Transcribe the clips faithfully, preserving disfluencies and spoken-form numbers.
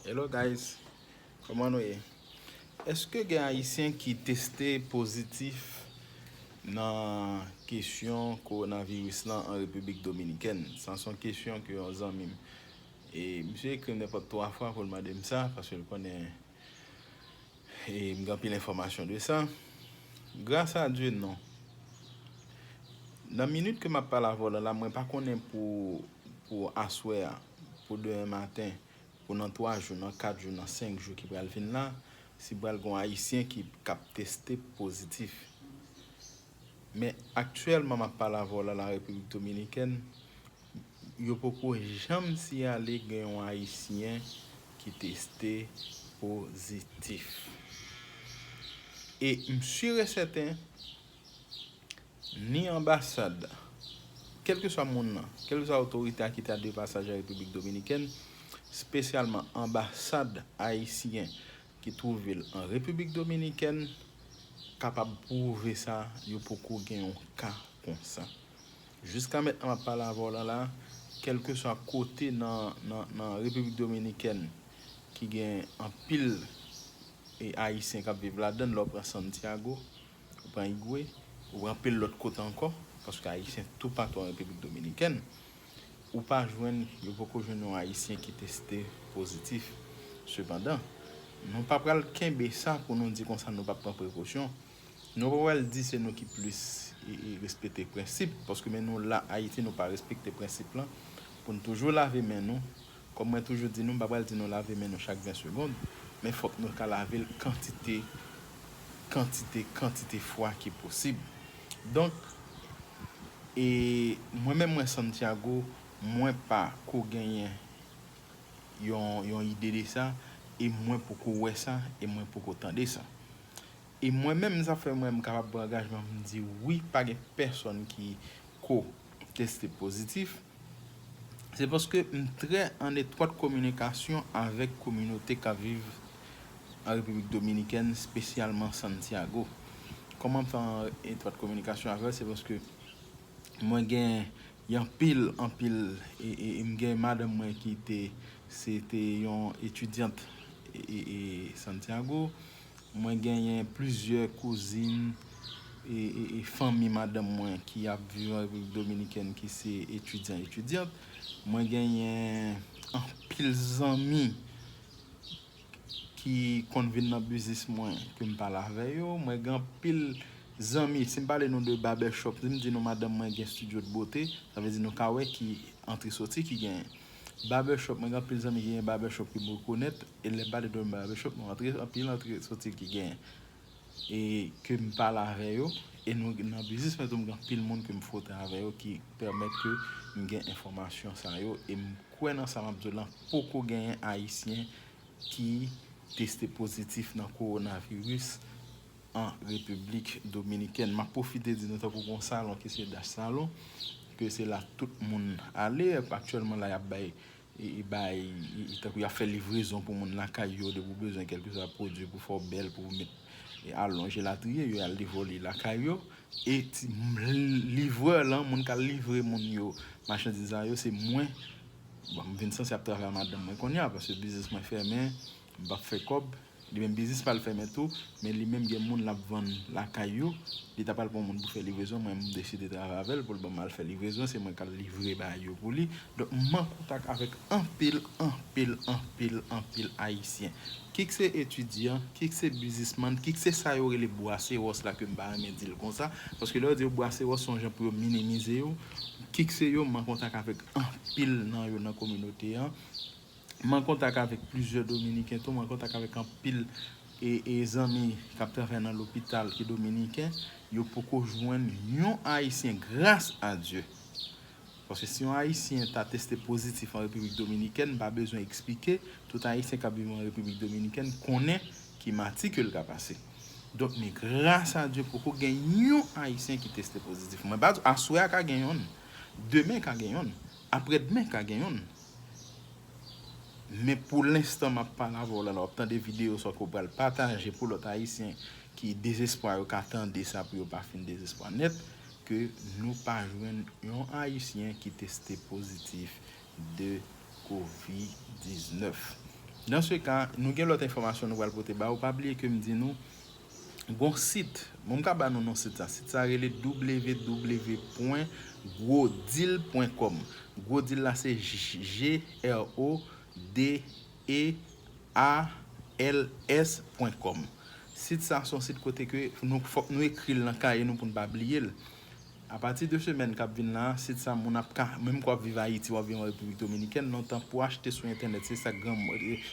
Hello guys, kòman nou ye? Èske gen Ayisyen ki teste pozitif nan kesyon kowonaviris lan an Repiblik Dominikèn? Sa se yon kesyon ke yon zanmi m, e misye ekri m nenpòt twa fwa pou l mande m sa, paske l konnen e m gen anpil enfòmasyon de sa. Gras a Dye, non. Nan minit ke m ap pale avè w la, la, mwen pa konnen pou, pou aswè a, pou demen maten, pou nan twa jou, nan kat jou, nan senk jou ki pral vin la, si pral gen Ayisyen ki, k ap teste pozitif. Men aktyèlman, m ap pale avè w la, la Repiblik Dominikèn, yo poko janm siyale gen yon Ayisyen ki teste pozitif. E m si e sèten, ni anbasad, kèlkeswa moun nan, kèlkeswa otorite a ki te a de pasaj an Repiblik Dominikèn, espesyalman anbasad ayisyen ki twouve l an Repiblik Dominikèn, kapab pwouve sa, yo poko gen yon ka konsa. Jiska mentnan m ap pale avè w la la, kèlkeswa kote nan, nan, nan Repiblik Dominikèn ki gen anpil e Ayisyen k ap viv ladan l, lè w pran Santiago, ou pran Higüey, ou pran anpil lòt kote ankò, paske Ayisyen toupatou an Repiblik Dominikèn, ou pa jwenn, yo poko jwenn yon Ayisyen ki teste pozitif. Sepandan, nou pa pral kenbe sa pou nou di konsa nou p ap pran prekosyon. Nou pa pral di se nou ki plis e, e, respekte prensip, paske men nou la Ayiti, nou pa respekte prensip lan, pou n toujou lave men nou. Kòm mwen toujou di nou, m pa pral di nou lave men nou chak ven segonn, men fòk nou ka lave l kantite, kantite, kantite fwa ki posib. Donk, e mwen menm, mwen Santiago, mwen pa ko genyen yon, yon ide de sa, e mwen poko wè sa, e mwen poko tande sa. E mwen menm, sa fè mwen, m kapab pran angajman, m di wi, pa gen pèsonn ki ko teste pozitif. Se paske m trè an etwat kominikasyon avèk kominote k ap viv an Repiblik Dominikèn, espesyalman Santiago. Kòman m fè an etwat kominikasyon avè l? Se paske mwen gen anpil, anpil, e, e, e m gen madanm mwen ki te, se te yon etidyant e, e, e Santiago. Mwen genyen plizyè kouzin e, e, e fanmi madanm mwen ki ap viv an Repiblik Dominikèn ki se etidyan, etidyant. Mwen genyen anpil zanmi ki konn vin nan biznis mwen ke m pale avè yo. Mwen gen anpil zanmi, si m pale nou de barbershop, si m di nou madanm mwen gen studio de beauté, sa vle di nou ka wè ki antre soti ki genyen. Barbershop, mwen gen anpil zanmi ki gen barbershop ke m rekonèt, e lè m pale de barbershop, nou antre, anpil antre soti ki genyen. E ke m pale avè yo, e nou nan biznis mwen tou, m gen anpil moun ke m fwote avè yo ki pèmèt ke m gen enfòmasyon sa yo, e m kwè nan sa m ap di w lan, poko genyen Ayisyen ki teste pozitif nan kowonaviris an Repiblik Dominikèn. M ap pwofite di nou tankou gon salon ki se Dash Salon, ke se la tout moun ale. Aktyèlman la, y ap bay, e, e bay, e, e tankou y ap fè livrezon pou moun lakay yo, depi w bezwen kèlkeswa pwodui pou fè w bèl, pou w met, e, alonj elatriye, yo al livre w li lakay yo. E ti, m, livrè lan, moun k al livre moun yo, machandiz sa yo, se mwen. Bon, m vin sanse ap travay ak madanm mwen kounye a, paske biznis mwen fèmen, m p ap fè kòb. Li menm biznis pa l fèmen tou, men li menm gen moun l ap vann lakay yo. Li ta pral pran moun pou fè livrezon, mwen m deside travay avè l pou l ban m al fè livrezon, se mwen k al livre bagay yo pou li. Donk, m an kontak avèk anpil, anpil, anpil, anpil Ayisyen. Kik se etidyan, kik se biznismann, kik se sa yo rele bwasewòs la ke m pa renmen di l konsa, paske lè yo di yo bwasewòs, se yon jan pou yo minimize yo. Kik se yo, m an kontak avèk anpil nan yo nan kominote an. M an kontak avèk plizyè Dominiken tou, m an kontak avèk anpil e, e zanmi k ap travay nan lopital ki dominiken, yo poko jwenn yon Ayisyen, gras a Dye. Paske si yon Ayisyen ta teste pozitif an Repiblik Dominikèn, m pa bezwen eksplike, tout Ayisyen k ap viv an Repiblik Dominikèn konnen ki mati ke l ka pase. Donk, men gras a Dye, poko gen yon Ayisyen ki teste pozitif. Mwen pa di, aswè a ka gen yonn, demen ka gen yonn, aprèdmen ka gen yonn. Men pou lenstan, m ap pale avè w la, la, w ap tande videyo sa ke w pral pataje pou lòt Ayisyen ki dezespwa yo ka tande sa pou yo pa fin dezespwa nèt, ke nou pa jwenn yon Ayisyen ki teste pozitif de kovid diznèf. Dans ce cas, nou gen lòt enfòmasyon nou pral pote ba ou. Pa bliye ke m di nou, gon sit, bon, m ka ba nou non sit sa. Sit sa rele w w w pwen gwo deal pwen com. Gwo deal la se G R O D E A L S pwen com. Sit sa se yon sit kote ke nou, fòk nou ekri l nan kaye nou pou n pa bliye l. Apati de semèn k ap vin la, sit sa moun ap ka, menm ke w ap viv Ayiti, w ap viv an Repiblik Dominikèn, lontan pou w achte sou entènèt, se sa k gran,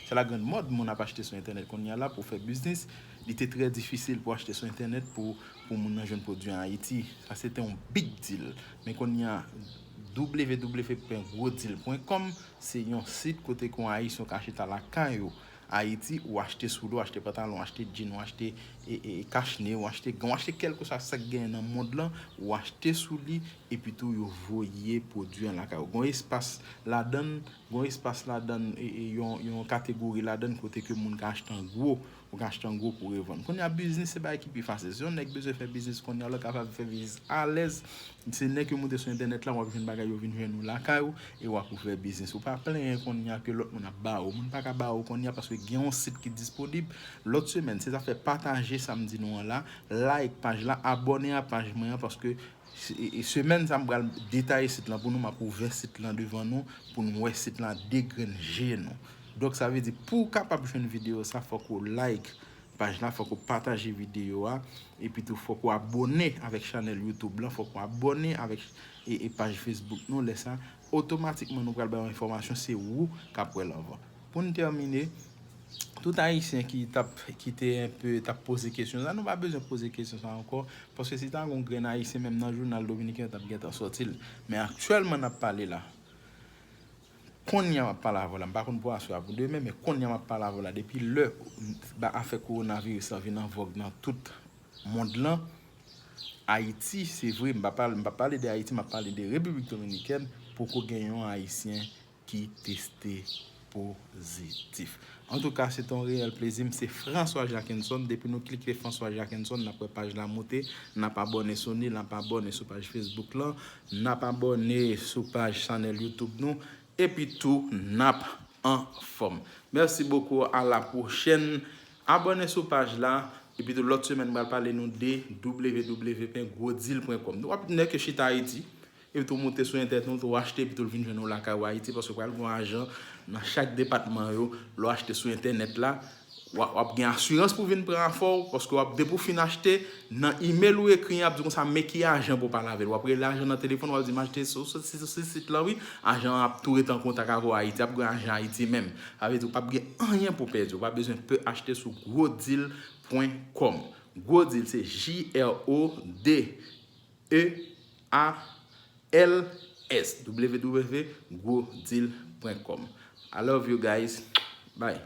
se la grande mode, moun ap achte sou entènèt kounye a la pou fè biznis. Li te trè difisil pou achte sou entènèt pou, pou moun nan jwenn pwodui an Ayiti. Sa se te yon big deal. Men kounye a, w w w pwen gwo deal pwen com, se yon sit kote ke yon Ayisyen ka chita lakay ou Ayiti, ou achte soulye, ou achte pantalon, ou achte jean, ou achte e, e, e, kachne, ou achte gan, ou achte kèlkeswa sa k genyen nan mond lan, ou achte sou li, epi tou yo voye pwodui an lakay ou. Gon espas ladann, gon espas ladann, e, e, yon, yon kategori ladann kote ke moun ka achte an gwo, ou ka achte an gwo pou revann. Kounye a biznis se bagay ki pi fasil. Si yon nèg bezwen fè biznis kounye a, lè w kapab fè biznis alèz, se nèg yo moute sou entènèt la, w ap jwenn bagay yo vin jwenn ou lakay ou, e w ap ouvè biznis. Ou pa plenyen kounye a ke lòt moun ap ba ou. Moun pa ka ba ou kounye a paske gen yon sit ki disponib. Lòt semèn, se zafè pataje sa m di nou an la, like paj la, abòne a paj mwen an paske se, e, e semèn sa m pral detaye sit lan pou nou, m ap ouvè sit lan devan nou pou nou wè sit lan de grenn je nou. Donk sa vle di pou w kapab jwenn videyo sa, fòk ou like paj la, fòk ou pataje videyo a, epi tou fòk ou abòne avèk chanèl YouTube lan, fòk ou abòne avèk e, e paj Facebook nou. Lè sa, otomatikman nou pral ba yo enfòmasyon, se ou k ap wè l anvan. Pou n tèmine, tout Ayisyen ki t ap, ki te enpe, t ap poze kesyon sa, nou pa bezwen poze kesyon sa ankò, paske si ta gon grenn Ayisyen menm nan jounal dominiken, yo t ap gentan sòti l. Men aktyèlman n ap pale la, kounye a m ap pale avè w la, m pa konn pou aswè a pou demen, men kounye a m ap pale avè w la, depi lè ba afè kowonaviris lan vin an vòg nan tout mond lan, Ayiti, se vre, m pa pale, m pa pale de Ayiti, m ap pale de Repiblik Dominikèn, poko gen yon Ayisyen ki teste pozitif. Antouka, se te yon reyèl plezi. M se François Jackenson. Depi nou klike François Jackenson, n ap wè paj la moute. N ap abòne sou ni, n ap abòne sou paj Facebook lan, n ap abòne sou paj chanèl YouTube nou. Epi tou, n ap anfòm. Merci beaucoup, à la prochaine. Abòne sou paj la. Epi tou, lòt semèn, m pral pale nou de w w w pwen gwo deal pwen com. W ap nèk yo chita Ayiti. Epi tou moute sou entènèt nou, tou achte, epi tou l vin jwenn ou lakay ou Ayiti, paske pral gen yon ajan nan chak depatman yo, lè w achte sou entènèt la, w ap, w ap gen asirans pou vin pran afè w, paske w ap, depi w fin achte, nan imèl ou ekri an, ap di konsa, men ki ajan pou w pale avè l. W ap rele ajan nan telefòn, w ap di, m achte sou, sou, sou, sou sit lan, wi, ajan an ap tou ret an kontak avè w Ayiti, ap gen ajan Ayiti menm. Sa vle di, w p ap gen anyen pou w pèdi, w pa bezwen pè achte sou gwo deal pwen com. Gwo deal, se G R O D E A L S, w w w gwo deal pwen com. I love you guys. Bye.